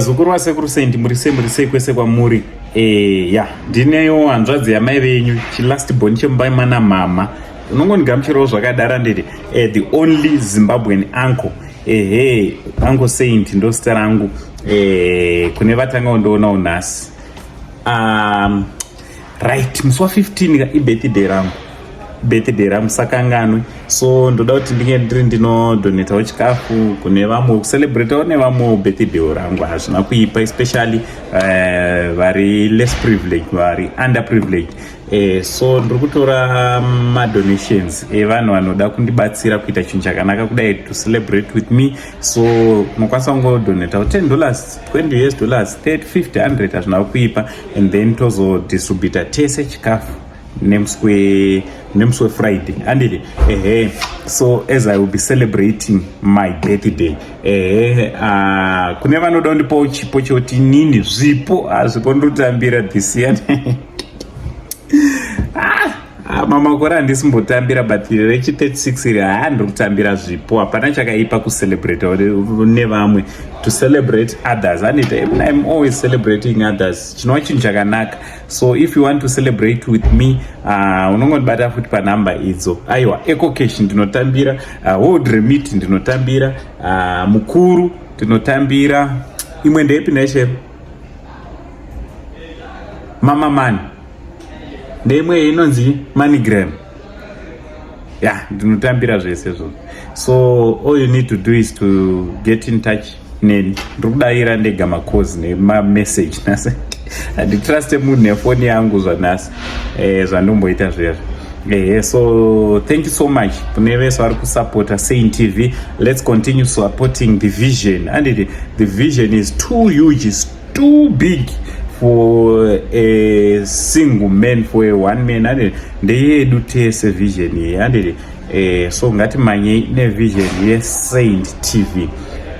Vazukuru vasekuru Saint, muri sei, muri sei kwese kwamuri? Ya, ndineyo hanzvadzi yamai venyu, chilast born chemumba mana mama. Unongondigamuchirawo zvakadara. Ndiri the only Zimbabwean uncle. Ehe, Uncle Saint ndo zita rangu. Kune vatanga kundionawo nhasi, right, musi wa15 ka ibirthday rangu, birthday rangu, sakanganwe. So ndoda kuti ndinge ndiri ndinodonatawo chikafu kune vamwe, kucelebratawo nevamwewo birthday rangu. Hazvina kuipa, especially vari less privileged, vari under privileged. So ndiri kutora madonations evanhu vanoda kundibatsira kuita chinhu chakanaka kudai, to celebrate with me. So unokwanisa kungodonatawo $10, $20 US, 30, 50, 100, hazvina kuipa. And then tozodistributa tese chikafu nemusi weFriday, anditi? Ehe, so as I will be celebrating my birthday, ehe, kune vanoda kundipawo chipo chekuti nini zvipo, hazvipo, ndotambira this year. Ah, mamakore handisimbotambira, but rechi 36 iri, haa, ndiri kutambira zvipo. Hapana chakaipa kucelebrate nevamwe, to celebrate others, anita? I'm always celebrating others, chinova chinhu chakanaka. So if you want to celebrate with me, unongondibata futi panhamba idzo. Aiwa, EcoCash ndinotambira, World Remit ndinotambira, Mukuru ndinotambira. Imwe ndeipi neshero? Mama Money ndeimwe inonzi MoneyGram. Ya, ndinotambira zvese izvozvo. So all you need to do is to get in touch neni. Ndiri kudayira ndega macalls nemamessage nhasi. Handitruste munhu nefoni yangu zvanhasi, zvandomboita zvezvo. Ehe, so thank you so much kune vese vari kusupporta Saint TV. Let's continue supporting the vision, anditi? The vision is too huge, is too big for a single man, for a one man, anditi? Ndeyedu tese vision iyi, anditi? So ngatimanyei nevision yeSaint TV.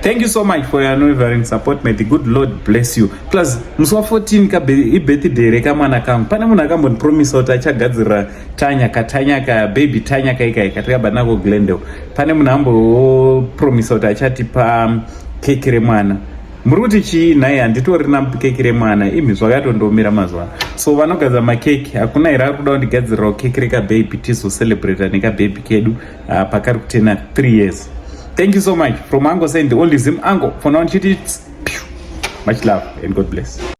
Thank you so much for your unwavering support. May the good Lord bless you. Plus musi wa14 ibirthday rekamwana kangu. Pane munhu akambondipromisa kuti achagadzirira Tanya, katanya kababy Tanya kaikai katakabva nako Glendale. Pane munhu ambopromisa kuti achatipa keki remwana. Muri kuti chii nhai? Handitorina keki remwana imi, zvakatondomira mazuva. So vanogadzira makeki, hakuna here ari kuda kundigadzirirawo keki rekababy, tizocelebrata nekababy kedu pakari kutena 3 years? Thank you so much from Uncle Saint, the only Zim uncle for now. Much love and God bless.